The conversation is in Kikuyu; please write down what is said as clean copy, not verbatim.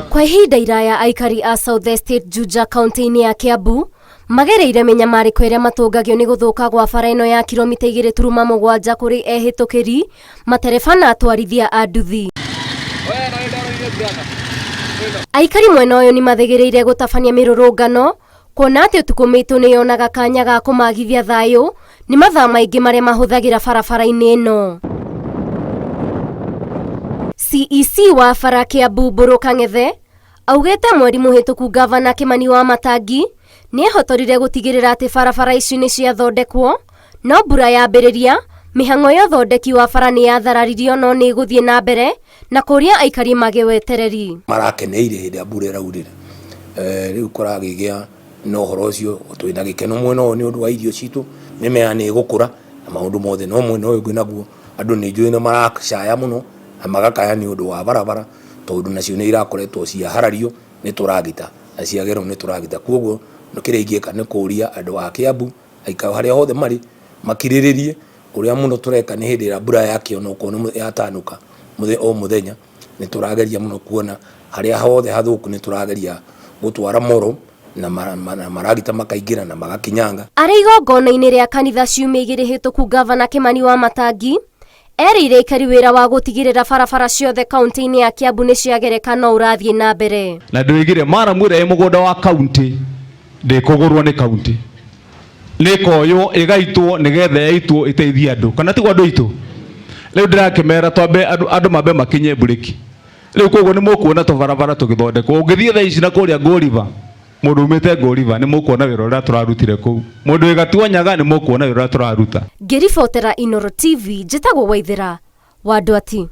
Kwa ihinda iraya aikari a South Estate Juja kaunti-inĩ ya Kiambu magereire mĩnyamarĩko ĩrĩa matũngagio nĩ gũthũka gwa bara ĩno ya kilomita 2.7 kũrĩ ehĩtũkĩri, matereba na atwarithia a nduthi. Aikari mwena ũyũ nĩ mathĩgĩrĩire gũtabania mĩrũrũngano kuona atĩ ũtukũ mĩitũ nĩ yonaga kanya ga kũmagithia thayũ nĩ mathaa maingĩ marĩa mahũthagĩra barabara-inĩ ĩno. CEC wa bara Kiambu Mbũrũ Kang'ethe augĩte mweri mũhĩtũku ngavana Kĩmani wa Matangi nĩ ehotorire gũtigĩrĩra atĩ barabara ici nĩ ciathondekwo no mbura yambĩrĩria mĩhang'o ya ũthondeki wa bara nĩ yathararirio no nĩ ĩgũthiĩ na mbere na kũria aikari mage wetereri. Marakeneire hĩndĩ ĩrĩa mbura ĩraurire. Rĩu kũragĩgĩa na ũhoro ũcio twĩna gĩkeno mwena ũyũ nĩ ũndũ wa irio citũ, mĩmera nĩ ĩgũkũra na maũndũ mothe. No mwena ũyũ ũngĩ naguo andũ nĩ njũĩ nĩ maracaya mũno na magakaya nĩ ũndũ wa barabara tondũ nacio nĩ irakoretwo ciaharario nĩ tũragita na ciagerwo nĩ tũragita. Kwoguo kĩrĩa ingĩka nĩ kũria andũ a Kiambu aikaro harĩa hothe marĩ makirĩrĩrie ũrĩa mũno tũreka nĩ hĩndĩ ĩrĩa mbura yakĩona okorwo nĩ yatanuka o mũthenya nĩ tũrageria mũno kuona harĩa hothe hathũku nĩ tũrageria gũtwara moro na maragita makaingĩra na magakinyanga. Arĩ igongona-inĩ rĩa kanitha ciumia igĩrĩ hĩtũku Ngavana Kĩmani wa Matangi erĩire aikari wĩra wa gũtigĩrĩra barabara ciothe kaunti-inĩ ya Kiambu nĩ ciagereka no ũrathiĩ na mbere. Na ndoigire maramu ĩrĩa ĩ mũgũnda wa kaunti ndĩkũgũrwo nĩ kaunti nĩkoywo ĩgaitwo nĩgetha yaitwo ĩteithie andũ kana tiguo andũ aitũ rĩu ndĩrakĩmera twambe andũ andũ mambe makinye mburĩki rĩu koguo nĩ mũkuona tũbarabara tũgĩthondekwo ũngĩthiĩ thaa ici na kũrĩa ngũriba mũndũ umĩte ngũriba nĩ mũkuona wĩra ũrĩa tũrarutire kũu mũndũ wĩ gatua nyaga nĩ mũkuona wĩra ũrĩa tũraruta. Ngĩribotera Inooro TV njĩtagwo Waithera wa Ndwati.